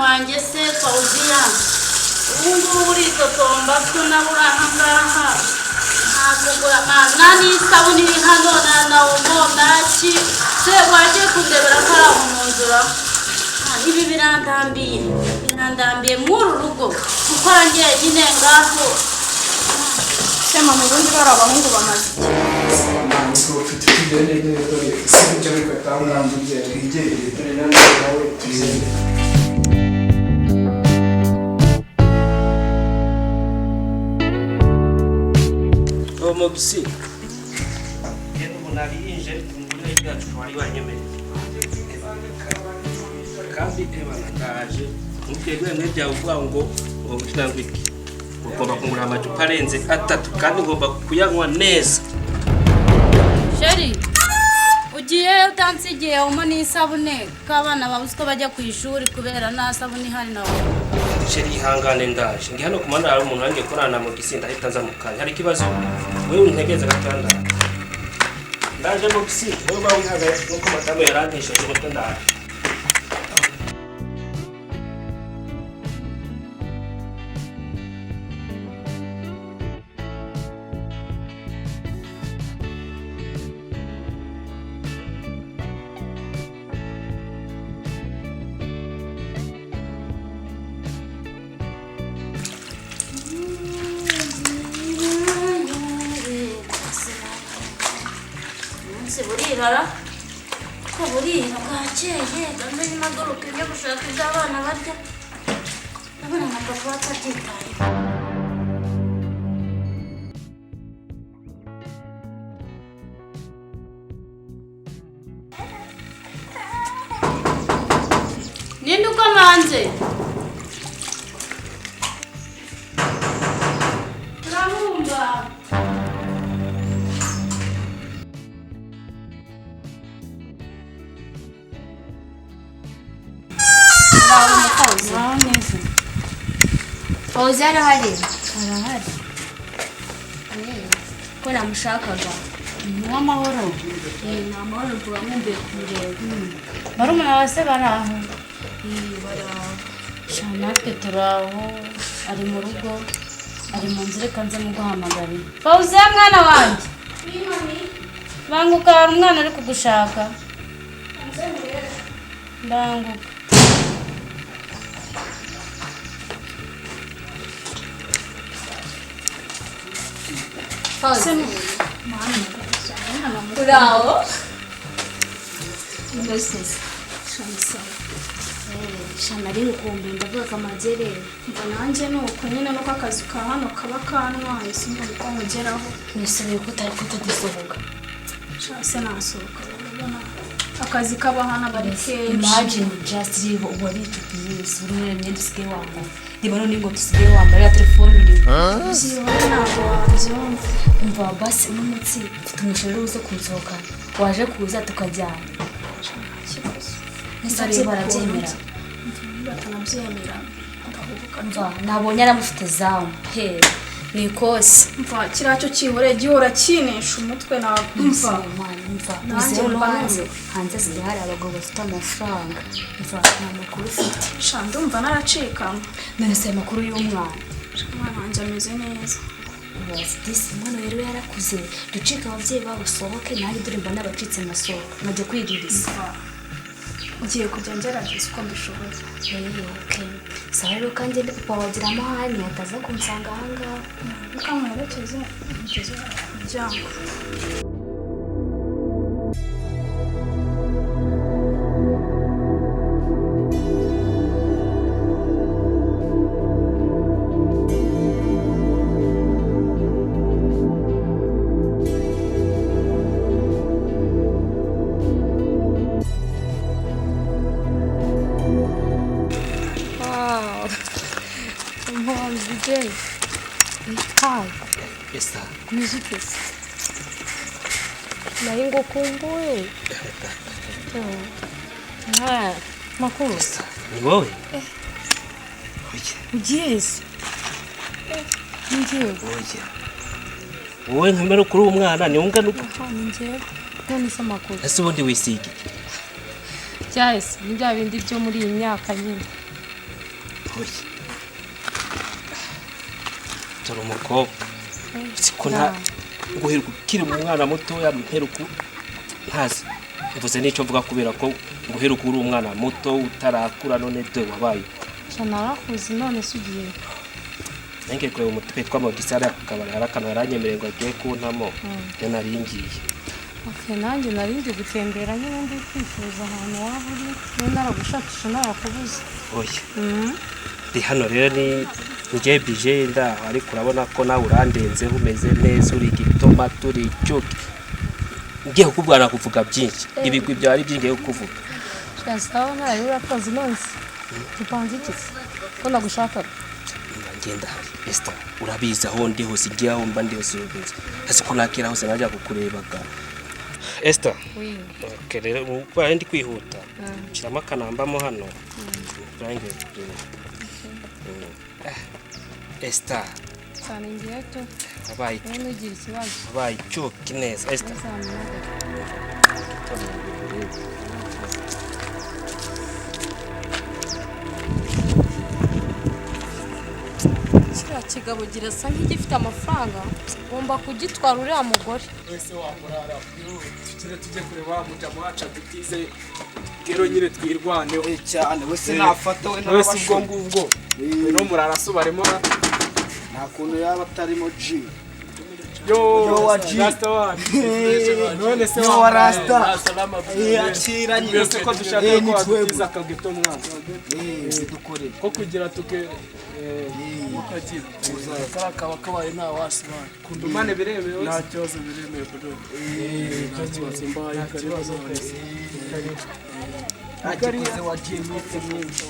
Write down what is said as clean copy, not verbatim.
Wanjye se Fawuziya, ubu ngubu uritotomba ko nawe uri aha ngaha, nta kugura nta n'isabune iri hano, nta na Omo, nta ki. Se wagiye kundebera ko ari aho mu nzira? Ibi birandambiye, birandambiye mw'uru rugo gukora njyenyine ngaho. Se mama, ubundi bari abahungu bamaze iki? Ufite tugende dore si ibyo bifata umwanzuro twigendere, dore nawe tugende. Uwo mugisi genda, ubu nariyinje umugore yacu wari wanyemereye kandi ebana ndaje mubwiye bimwe byawe uvuga ngo cyangwa iki, ugomba kungura amacupa arenze atatu kandi ngomba kuyanywa neza. Chéri, ugiye utansigiye Omo n'isabune, ko abana babuze uko bajya ku ishuri kubera nta sabune ihari nawe? Chéri, ihangane, ndaje. Ndi hano ku muhanda, hari umuntu wanjye kurana mu gisi, ndahita nza mu kanya. Hari ikibazo? Wewe untegeze gato, ndaje, ndaje mu gisi. Wowe uba wihagaye nuko madamu yarantesheje umutwe, ndaje. Umunsi burirara ko burira, bwakeye, gahunda y'imodoka ijya gushaka ibyo abana barya, ndabona na papa batabyitayeho. Ninde ukomanze? Turabumva. Muraho neza. Fawuzi arahari? Arahari. Ko namushakaga. Ni uw'amahoro? Ni amahoro, mvuga nkumbuye kumureba. Barumuna bawe se bari aho? Bari aho. Sha, natwe turi aho, ari mu rugo, ari mu nzu. Reka nze muguhamagarira. Fawuziya, mwana wanjye, banguka, hari umwana uri kugushaka, banguka. Fawuzi, uraho? Mbese sha, nari ngukumbuye, ndavuga kamagere. Mva nanjye ni uko nyine, nuko akazi ka hano kaba kantwaye, simbona uko nkugeraho. Nisubiye ko utari kutagisohoka. Sha, se nasohoka, urabona akazi kaba hano aba ari kenshi. Imagine just, reba ubu waritupiye, uri muri imyenda usigaye wambara, reba none inkweto usigaye wambara, ya telefone uriho. Byihore, ntabwo wabyumva. Umva basi, uno munsi mfite umushinga uza kunsohokana, waje kuza tukajyana? Sha, nta kibazo. Ese ababyeyi barabyemera? Mva, batanabyemera ndahubuka. Umva, nabonye aramufite zamu he, ni ikosi. Mva, kiriya cyo kihore gihora kinesha umutwe, ntabwo mva. Mva, Nanjye uzeho no mba hanze numiwe. Hanze hasigaye hari abagabo bafite amafaranga. Mva, nta makuru ufite. Sha, ndumva naracikanywe. None se amakuru y'umwana? Sha, umwana wanjye ameze neza. Ubaze disi, umwana rero yarakuze, ducika ababyeyi babo usohoke, nanjye dore mba nabacitse, nkasohoka nkajya kwiririza. Mva, ngiye kujya ngerageza uko mbishoboye. Okay. Sawa rero, kandi ndi papa wagira amahane ataza kunsanga ahangaha. Reka muherekeze mugeze ku muryango. Wow. Mom, DJ. Hi. Esa. Umeze se? Nari ngukumbuye. Ah, makuru. Ni wowe? Ugiye se? Ni njyewe. Oya, wowe nkamera kuri uwo mwana ni ungana uko? Aha, ni njyewe. None se amakuru? Ese ubundi wisiga iki? Byahise, ni bya bindi byo muri iyi myaka nyine. Oya, dore umukobwa, siko nta guheruka ukiri umwana mutoya, mperuka ntazi mvuze n'icyo mvuga, kubera ko guheruka uri umwana muto utarakura, none dore wabaye. Sha, narakuze. None se ugiye? Nange kureba umutipe witwa Mogisi hariya ku kabari, hari akantu yaranyemereye ngo agiye kuntamo, iyo nari ngiye. Okay, nanjye nari ndi gutembera nyine, ndi kwifuza ahantu waba uri, niba naragushakisha narakubuze. Oya, ndi hano rero, ni njye bije ndaho, ariko urabona ko nawe urandenzeho, umeze neza, uri igitoma, turi icyuki. Ngiye kukubwira nakuvuga byinshi, ibigwi byawe ari byinshi ngiye kukuvuga. Sha, sawa, ntayo, urakoze. None se tupanze iki se ko nagushakaga? Ngenda hari Esther, urabizi aho ndi hose, ngiye aho mba ndi hose urabizi, ese ko nakira hose najya kukurebaga, Esther. Oui. Okay, rero ubu kubera ndi kwihuta, shyiramo akanambamo hano urangiye kureba. Esther. Cyane, ngiye tu. Wabaye. Wowe ntugire ikibazo. Wabaye icyuki neza, Esther. Uzampamagare. Kiriya kigabo girasa nk'igifite amafaranga, ngomba kugitwara uriya mugore. Wese wamurara, tugire tujye kureba wa mujama wacu adutize rero nyine twirwaneho. Cyane, wese nafata we. Wese ubwo ngubwo no murara subaremo. Nta kuntu yaba atarimo G. Yo. Yo, wa G. Rasta wacu, none se Yo, wa Rasta. Akira nyine se ko dushaka Eh, ko ni twebwe. wadutiza akageto mwana. Eh, dukorere. Ko kugira tuke mukagira Kariya kaba kabaye nta wasobanura. Kundumane biremewe. Nta kibazo, biremewe bro, nta kibazo, mbaye karibu. Nta kikoze wa G mwese mwese.